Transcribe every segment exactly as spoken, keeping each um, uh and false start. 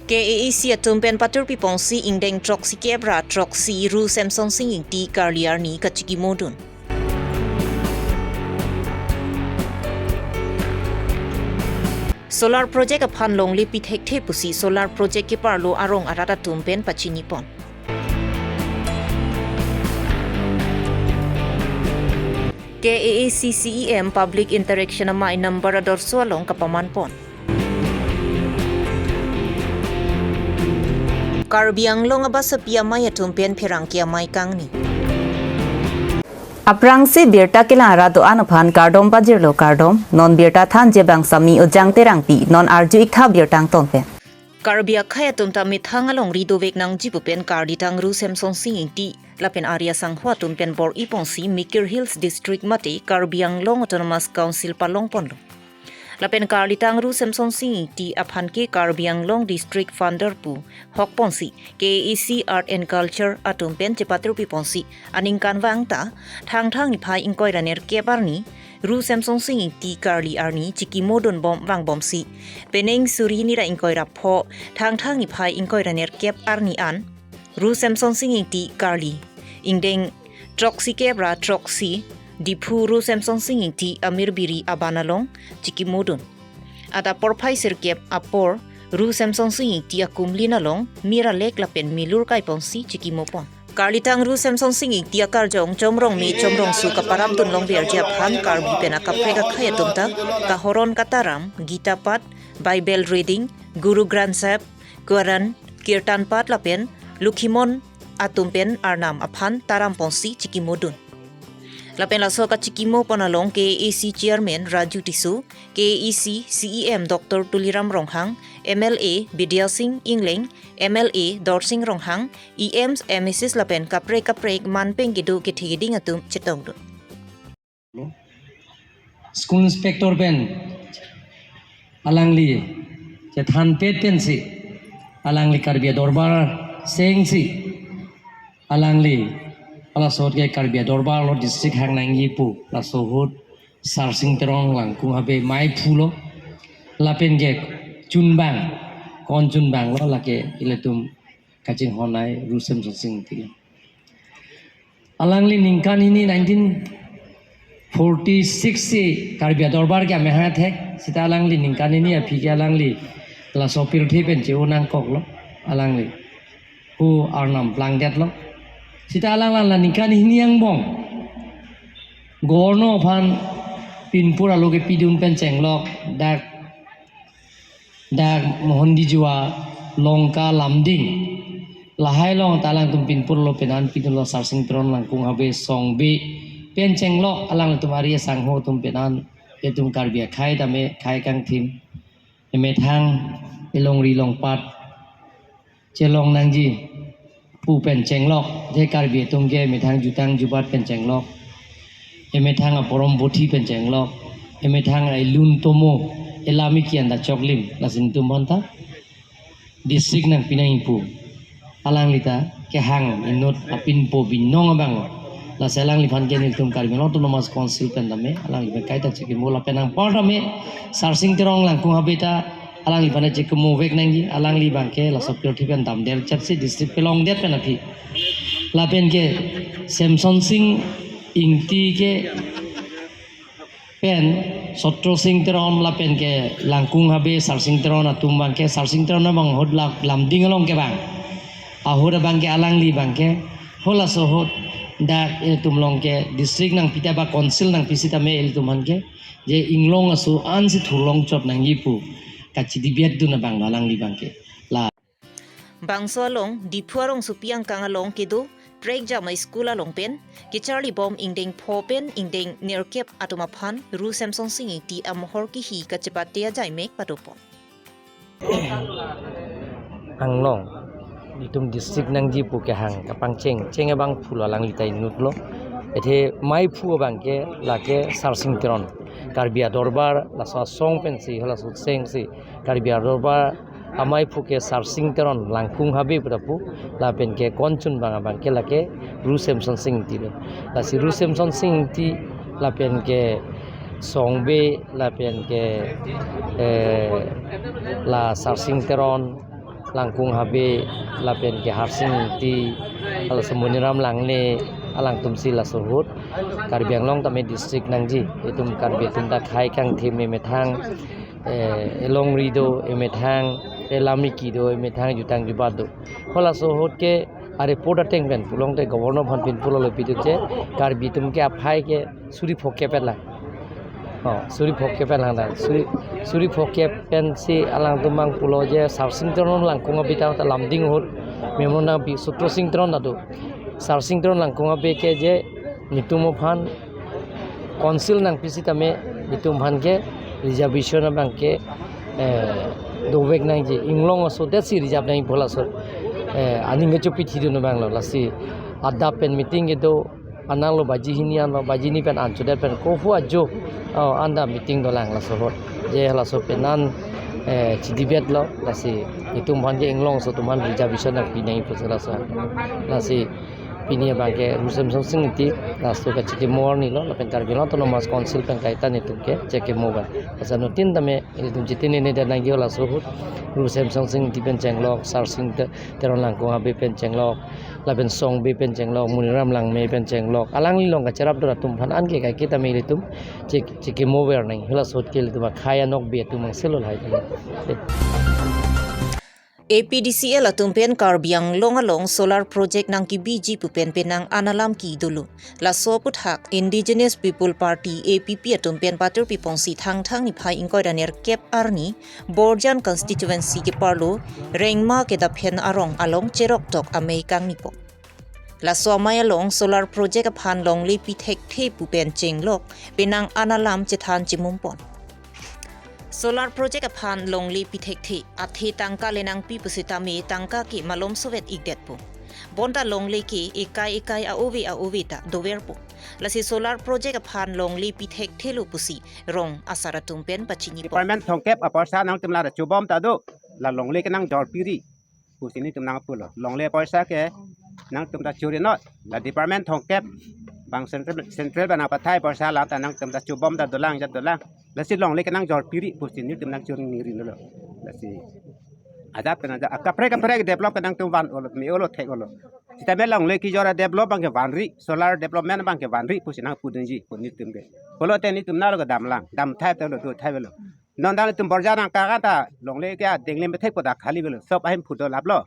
K A A C atum pen patur piponsi ingdeng throksi kep ra throksi Ru Semsonsing Ingti karli arni kachikimodun. Solar project aphan longle pithekthe pusi solar project keparlo arong arat atum pen pachinipon. K A A C C E M public interaction amei number adorso along kapamanpon. Karbi Anglong abasapi amei atum pen pherangke amei kangni. Aphrangsi birta kelang arat do-an aphan kardom pajirlo kardom, non birta thanji abang Sami Ojang Terangpi, non arju-ik tha birta angton pen. Karbi akhei atum ta methang alongri dovek nangji pu pen karlitang Ru Semsonsing Ingti lapen ari asangho atum pen bor-iponsi Mikir Hills District mate Karbi Anglong Autonomous Council palongponlo. Lapen karlitang Ru Semsonsing Ingti aphan ke Karbi Anglong District Founder pu hokponsi K A A C Art and Culture atum pen chepatur piponsi aningkanvang ta Thangthang niphai ingkoi ra nerkep arni Ru Semsonsing Ingti karli arni chikimodun bom vangbomsi penang suri hini ra ingkoi ra pho Thangthang niphai ingkoi ra nerkep arni an Ru Semsonsing Ingti karli ingdeng throksi kep ra throksi Diphu Ru Semsonsing Ingti amirbiri aban along chikimodun. Adap porphai sirkep apor Ru Semsonsing Ingti akumlin along mir alek lapen milur kaiponsi chikimopon. Karlitang Ru Semsonsing Ingti akarjong Chomrongme Chomrongso kaparap dunlong verji aphan Karbi pen akaprek akhei atum ta kahoron kataram, Gita Path, Bible reading, Guru Granth Sahib, Quran, Kirtan Path lapen Lukhimon atum pen Arnam aphan taramponsi chikimodun. Lapen laso kachikimopon along K A A C Chairman Raju Tisso, K A A C C E M Doctor Tuliram Ronghang, M L A Bidya Sing Engleng, M L A Dorsing Ronghang, E Ms, M A Cs lapen kaprek kaprek manpeng kedo kethe keding atum chetongdun. School inspector pen alangli chethanpet pensi alangli Karbi Dorbar sengsi alangli laso ahut ke Karbi Dorbar lo district hang nangji pu laso ahut Sarsing Teron Langkung Habe meiphulo lapen ke chunbang, kon chunbanglo lake ilitum kachinghon ai Ru Semsonsing Ingti lo. Alangli ningkan hini nineteen forty-six si Karbi Dorbar ke ameha thek, seta alangli ningkan hini aphi ke alangli laso pirthe pen che-o nangkoklo, alangli hu Arnam plangdetlo. Seta alangli la ningkan hini angbong Governor aphan pinpur alo kepidun pen chenglok, dak dak Mohon Dijua, Longka, Lumding, lahai along ta alangtum pinpur lo penan pidunlo Sarsing Teron Langkung Habe Songbe pen chenglok alangtum ari asangho atum penan itum Karbi akhei tame khei kangthim emethang elongri longpat chelong nangji pu pen chenglok, athe Karbi atum ke emethang jutang jubat pen chenglok, emethang aporom bothi pen chenglok, emethang elun tomo, elam eki anda choklim, lasi netum bonta district nangpi nangji pu alangli ta kehang inut apinpo binong abang. Lasi alangliphan ke nelitum Karbi Anglong Autonomous Council pen tame alangliphan kaita chikimo lapen anpar tame Sarsing Teron Langkung Habe ta alangliphan chikimo vek nangji, alangli abang ke laso pirthe pen damdel chatsi district pelongdet pen aphi. Lapen ke Semsonsing Ingti ke pen Sotrosing Teron lapen ke Langkung Habe Sarsing Teron atum abang ke Sarsing Teron abang ahut lak Lumding along kevang. Ahut abang ke alangli abang ke halaso ahut dak ilitum along ke district nangpi ta ba council nangpi sitame ilitum aphan ke je inglong aso ansi thurlong chot nangji pu kachidibet dun abang alangli abang ke. La bangso along Diphu arongsopi angkang along kedo Prekjama School along pen kecharli bom ingdeng pho pen ingdeng nerkep atum aphan Ru Semsonsing Ingti amohor kihi kachepate ajaimek padopon. Anglong itum district nangji pu kehang kapangcheng cheng abangphu lo alangli ta inut lo. Athe meiphu abang ke lake Sarsing Teron, Karbi Dorbar laso asong pensi halaso sengsi Karbi Dorbar ameiphu ke Sarsing Teron Langkung Habe pu ta pu, lapen ke kon chunbang abang ke lake Ru Semsonsing Ingti lo. Lasi Ru Semsonsing Ingti lapen ke Songbe lapen ke, eh, la Sarsing Teron Langkung Habe lapen ke Harsing Ingti, halaso Moniram Langne, alangtum si laso ahut Karbi Anglong tame district nangji. Itum Karbi atum ta khei kangthim emethang, eh, elongri do emethang, elamiki do emethang, jutang jubat do. Halaso ahut ke a-report ateng pen pulote governor aphan pin pulo lo pitu che, Karbi atum ke aphai ke suri phokep lang. Oh, suri phokep lang ta. Suri, suri phokep pensi alangtum mang pulo je Sarsing Teron Langkung Habe ta, ta Lumding ahut memorandum pi, Sutro Sing Teron ta do. Sarsing Teron Langkung Habe ke je netum aphan council nangpi sitame netum aphan ke reservation abang ke, eh, dovek nangji, inglong aso det si reserve nangji pu laso, eh, aning kechopithidun abang lo. Lasi adap pen meeting kedo, anang lo baji hini an lo, baji hini pen anchodet pen kohu ajo, oh, anta meeting dolang laso ahut. Je laso pen an, eh, chidebate lo, lasi netum aphan ke inglong aso atum aphan reservation nangpi nangji pusi laso. Lasi pini abang ke Ru Semsonsing Ingti laso kachekimo arni lo, lapen Karbi Anglong Autonomous Council pen kaita netum ke chekimo abang. Lasi anuttin tame ilitum chitini ne dan nangji laso ahut. Ru Semsonsing Ingti pen chenglok, Sarsing Te-, Teron Langkung Habe pen chenglok, lapen Song Bey pen chenglok, Moniram Langne pen chenglok, alangli along kacherap do atum aphan an ke kaike tame ilitum chek-, chekimo ver nang. Halaso ahut ke ilitum akhei anokbe atum angselo lahai tame. A P D C L atum pen Karbi Anglong along solar project nangkebiji pu pen penang an alam kedo lo. Laso aphuthak Indigenous People Party, A P P atum pen patur pipongsi Thangthang niphai ingkoi ra nerkep arni Borjan constituency keparlo Rengma kedaphen arong along cherok tok amei kangnipo. Laso amei along solar project aphan longle pithekthe pu pen chenglok penang an alam chethan chimumpon. Solar project aphan longle pithekthe, athe tangka le nangpi pusitame tangka ke malom sovet ikdetpo. Bonta longle ke ekai ekai a-ove a-ove ta doverpo. Lasi solar project aphan longle pithekthe lo pusi rong asar atum pen pachinipo. Department thomkep aporsa nangtum la chobom ta do, la longle ke nangjor piri pusi netum nangpulo. Longle aporsa ke nangtum ta churi not. La department thomkep bang central, central bana pathai aporsa la ta nangtum ta chobom ta dolang jat dolang. Lasi longle ke nangjor piri pusi netum nangchuri ningri lo. Lasi ajat pen ajat, ah, kaprek kaprek develop ke nangtum van-olo, me-olo, thek-olo. Sitame longle kejor a-develop abang ke vanri, solar development abang ke vanri pusi nangpudunji pu netum ke. Pulote netum nalo kedam lang, damthai ta lo, dothai lo. Non dang netum Borjan angka kata longle ke adeng le methek pada khali lo, sob ahemphu dolap lo.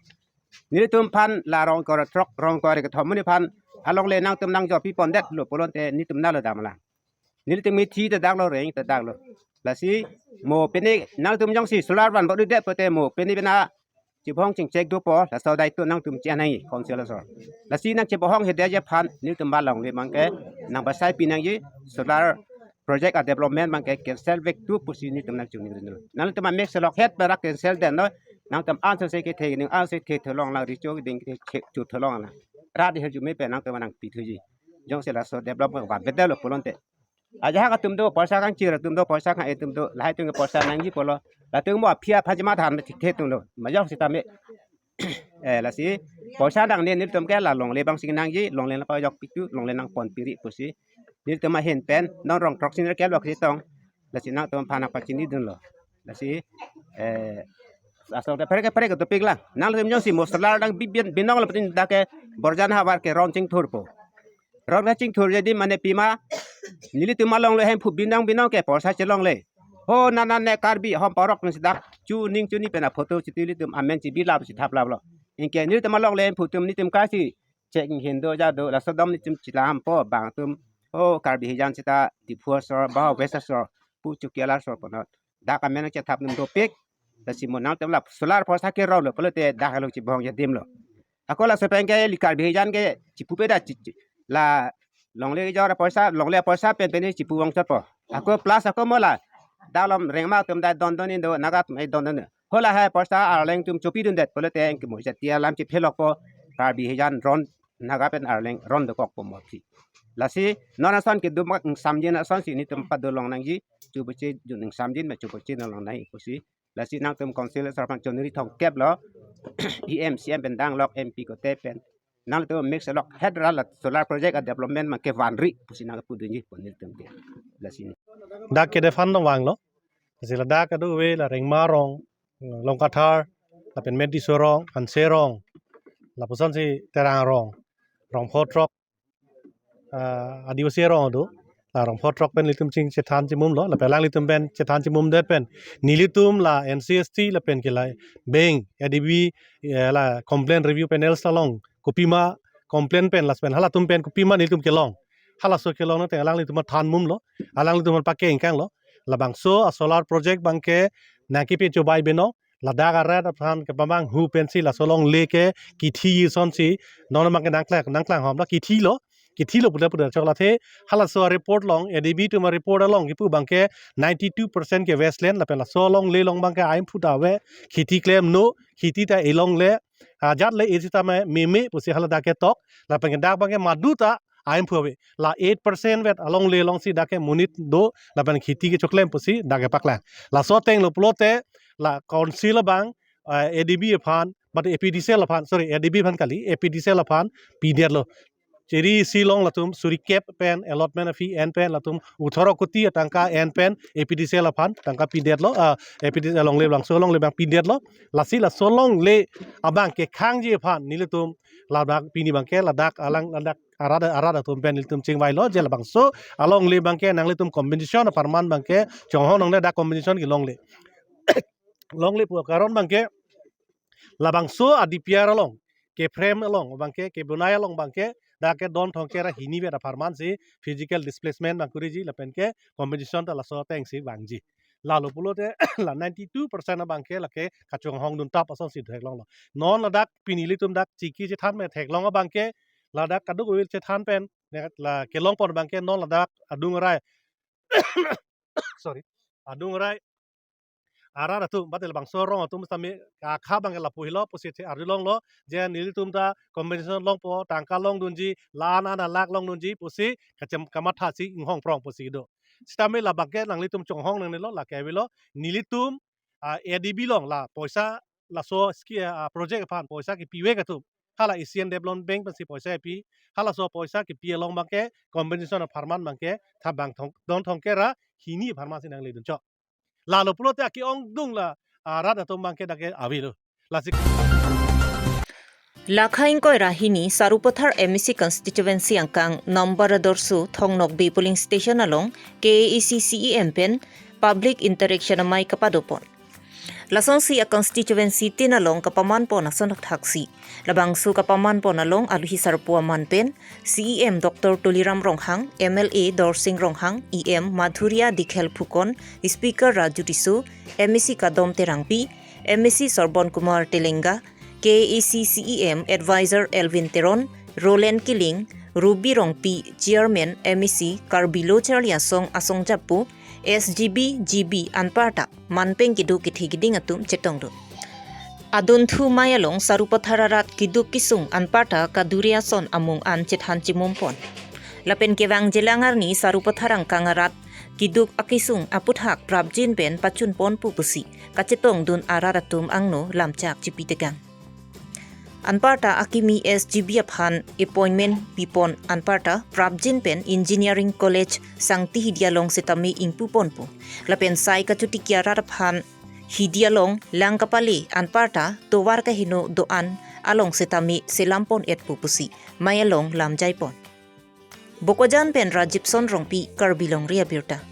Netum aphan la rong kor throk, rong kor kethom monit aphan alongle nangtum nangjor pipondet lo pulote netum nalo dam lang. Nelitum mithi ta dak lo, reng ta dak lo. Lasi mo pini nangtum jongsi solar van bodi det pote mo pini bina chibong chingchek dopo, laso daito nangtum chi-an nangji council asor. Lasi nangchibohong hede aphan netum ba longle abang ke nang pasai pi nangji, solar project a-development abang ke cancel vek tu pusi netum nangchungningri lo. Nangtum amek selok het berak cancel den lo. Nangtum ansose kethe ning anse kethe tholong lang, recho ding kethe chu tholong lang. Rat herjume pen nangtum nangpithuji. Jongsi laso development van bede lo pulote. Ajahak atum do, porsa kangchir atum do, porsa kang-e atum do, lahai atum ke porsa nangji pulo. Latum mo aphi apha jima than thik the atum lo. Majok sitame. Eh, lasi porsa nangne netum ke la longle abang si nangji, longle nangpajok pitu, longle nangpon piri pusi. Netum ahin pen non rong throk sini ke lo ketong. Lasi nangtum aphan nangpachinidun lo. Lasi, eh, asol ke pherek pherek topik lang. Nangtum jongsi mo solar nang bi-, bin-, binong lo putin dak ke Borjan havar ke ron chingthurpo. Ron kachingthur jadi mane pima, nelitum alongle hemphu binong binong ke porsa chelongle. Ho nana ne Karbi hom parok nang si dak chu ning chu ni pen a-photo chiti nelitum amen chibi lap chithap lap lo. Anke nelitum alongle hemphu atum netum kasi chek hin do ja do, laso dom netum chilampo bang atum. Ho Karbi hijan sita Diphu asor, ba West asor, pu Chokihola asor ponot. Dak amen chethap nung dopik. Lasi mo nangtum la solar porsa ke rong lo pulote dak lo chibohong jadim lo. Ako laso pen ke ili Karbi hijan ke chipupe da chi, chi, la longle kejor porsa, longle porsa pen pen chipu vang chotpo. Ako plus ako mo la dak lom Rengma atum da don don indo, Naga atum ai don don. Ho lahai porsa Arleng atum chopidundet pulote anke mo jati alam chiphelokpo, Karbi hijan ron, Naga pen Arleng ron dokokpo mo aphi. Lasi non ason keduk mak ingsamjin asonsi netum padolong nangji, chubuchi jun ingsamjin ma chubuchi nalong nai pusi. Lasi nangtum council asor aphan chonri thomkep lo. E M, C M pen danglok, M P kote pen. Nangtum mix lok het ra la solar project a-development abang ke vanri pusi nangpudunji pu netum ke. Lasi. Dak ke defan dong vanglo. Lasi ladak adu ave la Rengma arong, Longkathar, lapen Medi Sorong, Hanse Rong, lapusonsi Terang Rong, Rongpho Throk, ah, Adivasi Rong do, la Rongpho Throk pen nelitum ching chethan chimumlo, lapen alanglitum pen chethan chimumdet pen, nelitum la N C S T lapen ke la bank, A D B, eh, la complaint review panels along, kopima complaint pen, lapen halatum pen kopima nelitum kelong. Halaso kelong nangte alanglitum than mumlo, alanglitum pakeng kanglo. Labangso a solar project abangke nangkepi chobai beno, ladak arat aphan kepamanghu pensi laso longle ke kithi isonsi, non abangke nangklang, nangklang homlo, kithilo, kithilo puda puda choklathe, halaso report along, A D B atum report along kipu abangke ninety-two percent ke wasteland, lapen laso longle along abangke aim phuta ave, kheti klemno, kheti ta elongle, ajat le isi tame meme pusi haladak ketok, lapen ke dak abangke madu ta aim phu ave. La eight percent vet alongle alongsi dak ke monit do, lapen kheti kechoklem pusi dak kepaklang. Laso atenglo pulote, la council abang, eh, A D B aphan, but A P D C L aphan, sorry, A D B aphan kali, A P D C L aphan pidetlo. Chiri si long latum suri kep pen, allotment fee en pen, latum othoro koti atangka en pen, A P D C L aphan tangka pidetlo, ah, A P D C L longle abang, so longle abang pidetlo. Lasi laso longle abangke khangji aphan nelitum ladak pini abangke ladak alang ladak arat arat atum pen nelitum chingvailo, je labangso alongle abangke nanglitum compensation apharman abangke chonghong nangne, dak compensation kelongle. Longle pu akaron abangke labangso a D P R along, ke frame along abangke, ke bonai along abangke, dak ke Don Thongkera hini vet apharmansi physical displacement abang kuriji lapen ke compensation ta laso atengsi vangji. Lalo pulote la ninety-two percent abangke lake kachonghong duntap asonsi theklonglo. Non ladak pini nelitum dak chiki chethan me theklong abangke, ladak kadokave chethan pen, ne la kelongpon abangke non ladak adung arai, sorry, adung arai arat atum, bate labangso arong atum sitame akha abangke lapu helo pusi the arjulonglo, je nelitum ta compensation longpo, tangka longdunji, la-an an alak longdunji pusi kachem kamathasi inghong prong pusi do. Sitame labangke nanglitum chonghong nangnelo, lake avelo, nelitum, ah, A D B along la poisa, laso ski, ah, project aphan poisa kepi vek atum, hala Asian Development Bank pensi poisa kepi, halaso poisa kepi along abangke compensation apharman abangke thabang Thong, Don Thongkera hini apharmansi nangledunchok. Lalo pulote ake-ongdung la, ah, rat atum abangke dak ke avelo. Lasi Lakha ingkoi ra hini Sarupathar M A C constituency angkang number adorsu Thong Nokbe polling station along K A A C C E M pen public interaction amei kapadopon. Lasonsi a constituency tin along kapamanpon ason thaksi. Labangso kapamanpon along aluhi sarpo aman pen C E M Doctor Tuliram Ronghang, M L A Dorsing Ronghang, E M Madhuria Dikhel Phukon, Speaker Raju Tisso, M A C Kadom Terangpi, M A C Sorbon Kumar Telenga, K A A C C E M Advisor Elvin Teron, Roland Killing, Ruby Rongpi, Chairman M A C Karbi Lo Charli Asong Asong Japu, S G B, G B anparta manpeng kedo kethe keding atum chetongdun. Adunthu amei along Sarupathar arat keduk kesung anparta kaduri ason amung an chethan chimumpon. Lapen kevang jelang arni Sarupathar angkang arat keduk akesung aputhak prapjin pen pachunpon pu pusi kachetongdun arat atum angno lamchak chipitekang. Anparta akimi S G B aphan appointment pipon anparta prapjin pen Engineering College Sangti Hidi along setame ingpuponpo. Lapen sai kachotiki arat aphan Hidi along lang kapale anparta tovar kaheno do-an along setame selampon-etpo pusi amei along lamjaipon. Bokajan pen Rajibson Rongpi, Karbi Longri Abirta.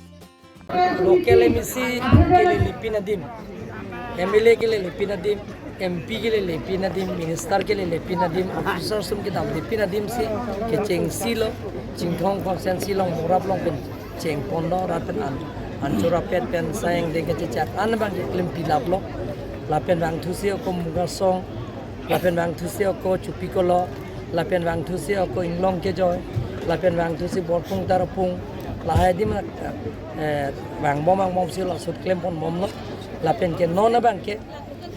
Local M A C kelelepin adim, M L A kelelepin adim, M P kelelepin adim, minister kelelepin adim, officers atum kedamlepin adim si kechengsi lo, Chinthong constituency along morap along pen chengponlo, rat pen an, anchor apet pen sai angdeng kechechak an abang keklem pilaplo, lapen vangthusi ako Mungasong, lapen vangthusi ako Chupikolo, lapen vangthusi ako Inglong Kejoi, lapen vangthusi Borpung Tarapung, lahai adim, eh, vangbom vangbomsi laso klempon bomlo, lapen ke non abangke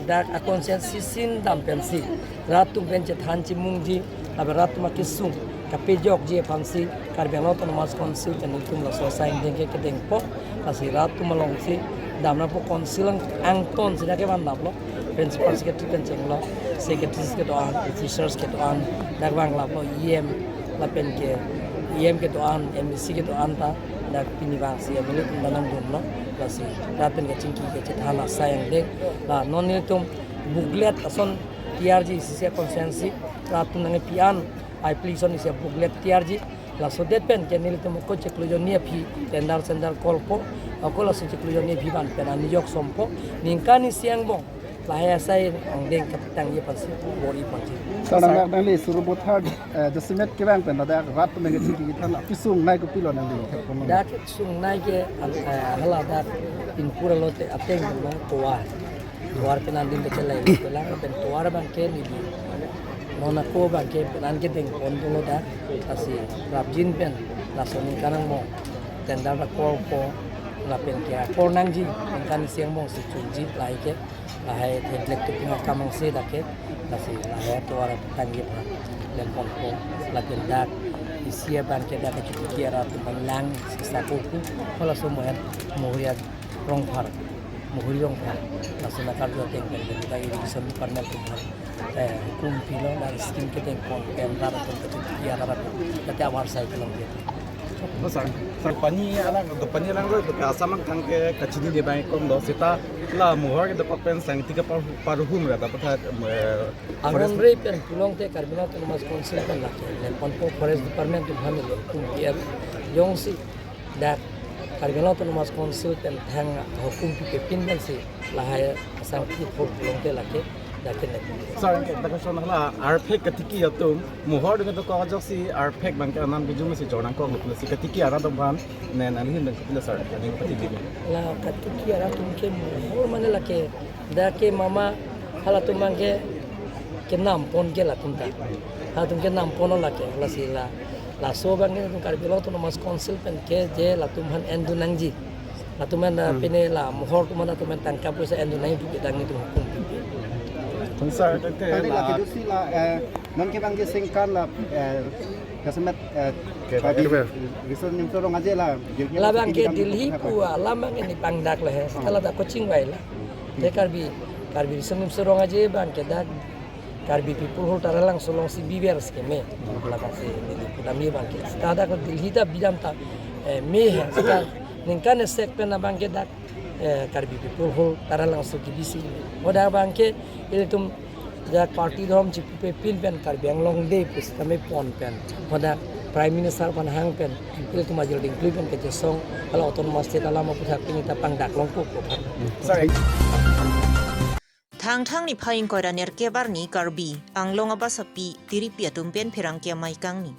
dak a constituency sin dam pensi rat atum pen chethan chimungji, lapen rat atum akesung kapejokji aphansi Karbi Anglong Autonomous Council pen nelitum laso sai angdeng ke kedengpo, lasi rat atum alongsi damnangpo. Council ang, angton si dak kevan laplo, principal secretary pen chenglo, secretaries kedo-an, officers kedo-an dak vanglaplo, E M lapen ke E M kedo-an, M A C kedo-an ta dak pini vangsi M L A atum ta nangdunlo, lasi rat pen kachingki kachethan asai angdeng. La non nelitum Booklet ason tiyarji isi isi constituency rat atum nangkepi-an application isi booklet tiyarji. Laso det pen ke nelitum ako chiklo jonni aphi tender sender call po, ako laso chiklo jonni aphi abang pen anijok sompo, ningkan isi angbong lahai asai angdeng kapatangji aphansi bor-i ponji. Sir, nang, nangli Sarupathar, eh, jasemet kevang pen ladak rat atum nangkechiki kethan akesung nai kopilo nangli thek pon? Dak kesung nai ke, an-, eh, hala dak Pinpur alote ateng ma tovar. Tovar pen andin kechelai kelang pen tovar abang ke neli non ako abang ke penan kedeng pon dolo dak, lasi prapjin pen laso ningkan angbong tender ta call po, lapen ke akor nangji, ningkan isi angbong si chunji lahai ke, lahai theblek tuping akam angse dak ke, lasi lahai tovar patangji aphan klem ponpo, lapen dak isi abang ke dak kechiki arat atum aphan lang sisa kopu, halaso mohen Mohori Rongphar, Mohori Rongphar, laso nakarju ateng pen dak irrigation department atum aphan, eh, hukum pilo, dak scheme kedeng pon pen rat atum kechiki arat atum kate awar sai kelong dia. Oh, sir. Sir, pani alang, do pani alang ro, do ka samang kang ke kachinine abang kom do, seta la Mohori ke department sangti ke par-, parhum ra dapat, eh, forest. Angon re pen pulote Karbi Anglong Autonomous Council pen lake klem ponpo, forest department atum aphan le hukum pi-et jongsi dak Karbi Anglong Autonomous Council pen thang hukum pipepin pensi lahai asangti phur pulote lake dak ke ne. Sir, ke dak son hala arphek katiki atum Mohori ke do ko ajoksi arphek abang ke anam kejum si jornang kok lupna si katiki arat atum aphan ne nanghin abang kopilo sir, ne katiki. La katiki arat atum ke Mohori mane lake dak ke mama halatum abang ke kenam pon ke latum ta. Halatum kenam pon lake, lasi la, laso abang ke latum Karbi Anglong Autonomous Council pen ke je latum aphan endun nangji. Latum aphan, hmm, pine la Mohori atum aphan latum aphan tangka poisa endun nangji pu ke dak nelitum hukum pipe. Sir, tangte tadi la la kedusi la, eh, non ke abang ke sengkan la, eh, jasemet, eh, ke Karbi, ke Riso Nimso Rong Aje la, Delhi labang ke Delhi pu alam abang ke neli pangdak le he. Setelah dak coaching vai la. Te Karbi, Karbi Riso Nimso Rong Aje abang ke dak Karbi People Hall Taralangso alongsi biber skeme. Labangsi neli pudam ye abang ke. Seta dak Delhi ta bidam ta, eh, me he. Seta ningkan esek pen abang ke dak, eh, Karbi People Hall Taralangso kebisi. Hodak abang ke ilitum dak party dhorom chipupepin pen Karbi Anglong Day pu sitame pon pen, hodak Prime Minister aphan hang pen, ilitum ajir dingkli pen kechesong hala Autonomous State alam aputhak pini ta pangdak longpo pu aphan. Sorry. Thangthang niphai ingkoi ra nerkep arni Karbi Anglong abasapi tiripi atum pen pherangke amei kangni.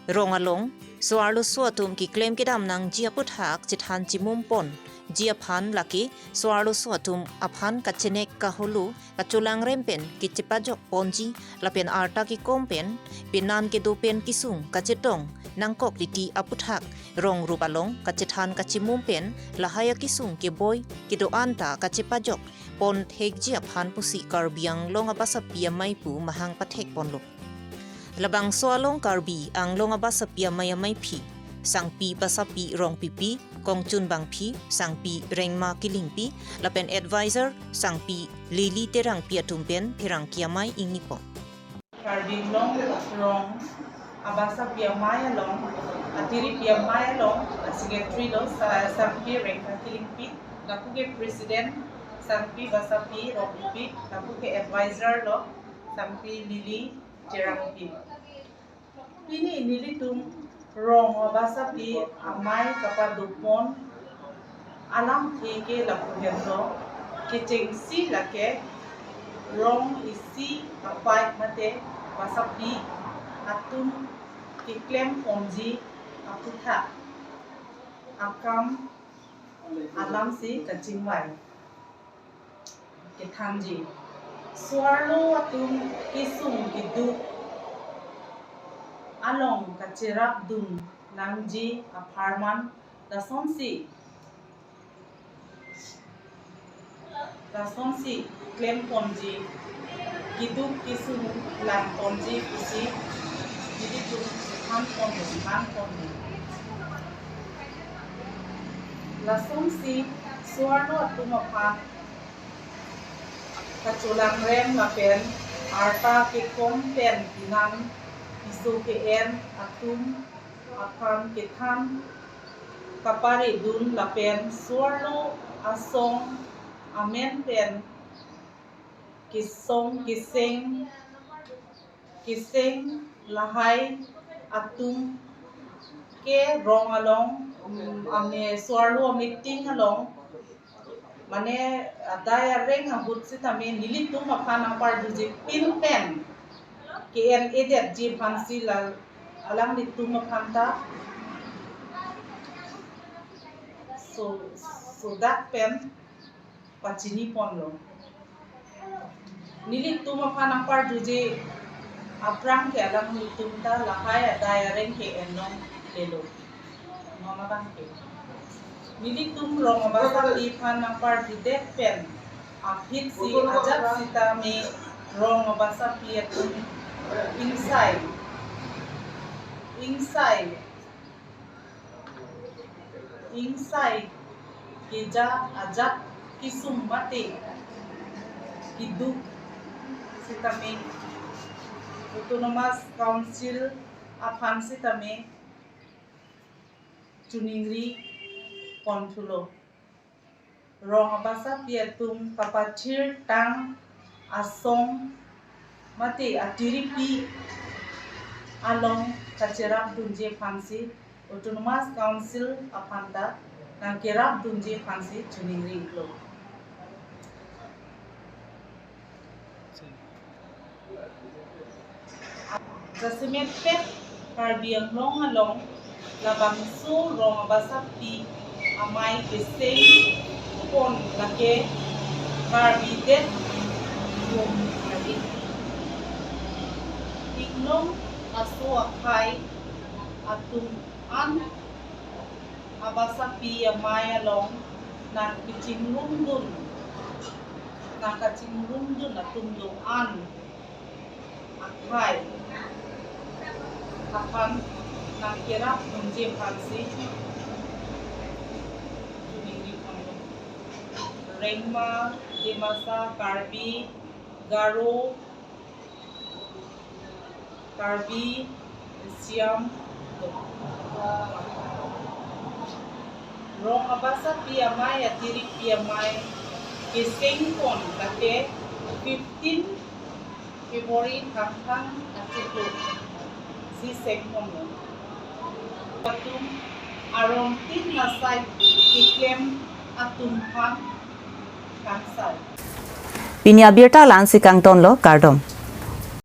Rong along so-arloso atum keklem kedam nangji aputhak chethan chimum ponji aphan lake so-arloso atum aphan kachenek kaholo kacholangrem pen kechepajok ponji lapen arta kekom pen penan kedo pen kesung kachetong nangkok titi aputhak rong rup along kachethan kachimum pen lahai akesung keboi kedo-an ta kachepajok pon thekji aphan pusi Karbi Anglong abasapi amei pu mahang pathek ponlo. Labangso along Karbi Anglong abasapi amei ameiphi, Sangpi Basapi Rongpipi, Kongchun Bangphi, Sangpi Rengma Killingpi, lapen advisor Sangpi Lily Terangpi atum pen pherangke amei ingnipo. Karbi Anglong rong abasapi amei along, atiripi amei along, secretary lo sa-, Sangpi Rengma Killingpi, lapu ke president Sangpi Basapi Rongpipi, lapu ke advisor lo Sangpi Lily Terangpi. Pini nelitum rong abasapi amei kapadopon alamthe ke lapu helo, kechengsi lake rong isi apei mate basapi atum keklem ponji aputhak akam alamsi kachingvai kethanji. So-arlo atum kesung keduk along kacherapdun nangji apharman lasonsi, lasonsi klem ponji, keduk kesung lang ponji pusi nelitum than ponlo, than ponlo. Lasonsi so-arlo atum aphan kacholangrem lapen arta kekom pen penan piso ke-en atum aphan kethan kaparidun lapen so-arlo asong amen pen Kesung, keseng, keseng lahai atum ke rong along, um, ame suarlo meeting along, mane adai areng ahut sitame nelitum aphan nangparjuji pin pen ke-en-edetji aphansi la alanglitum aphan ta so, so dak pen pachini ponlo. Nelitum aphan nangparjuji aphrang ke alanglitum ta lahai adai areng ke-en longlelo. Mama bang ke. Nelitum rong abasapi aphan nangparjudet pen aphi si ajat sitame rong abasapi atum ingsai. Ingsai. Ingsai keja ajat kesung mate keduk sitame Autonomous Council aphan sitame choningri ponthulo. Rong abasapi atum kapathirtang asong mate atiripi along kacherapdunji aphansi Autonomous Council aphan ta nangkerapdunji aphansi choningri-iklo. Jasemet pet Karbi Anglong along labangso rong abasapi amei keseng pon lake Karbi det kum hari. Inglong aso akhai atum an abasapi amei along nangkachingrumdun, nangkachingrumdun atum do-an akhai aphan nangkerapdunji aphansi choningri ponlo. Rengma, Dimasa, Karbi, Garo, Karbi, Siam, rong abasapi amei atiripi amei keseng pon lake fifteen February tangtang achiklo si seng ponlo. Atum arong tin asai keklem atum aphan kangsai. Pini abirta la-ansi kangtonlo, kardom.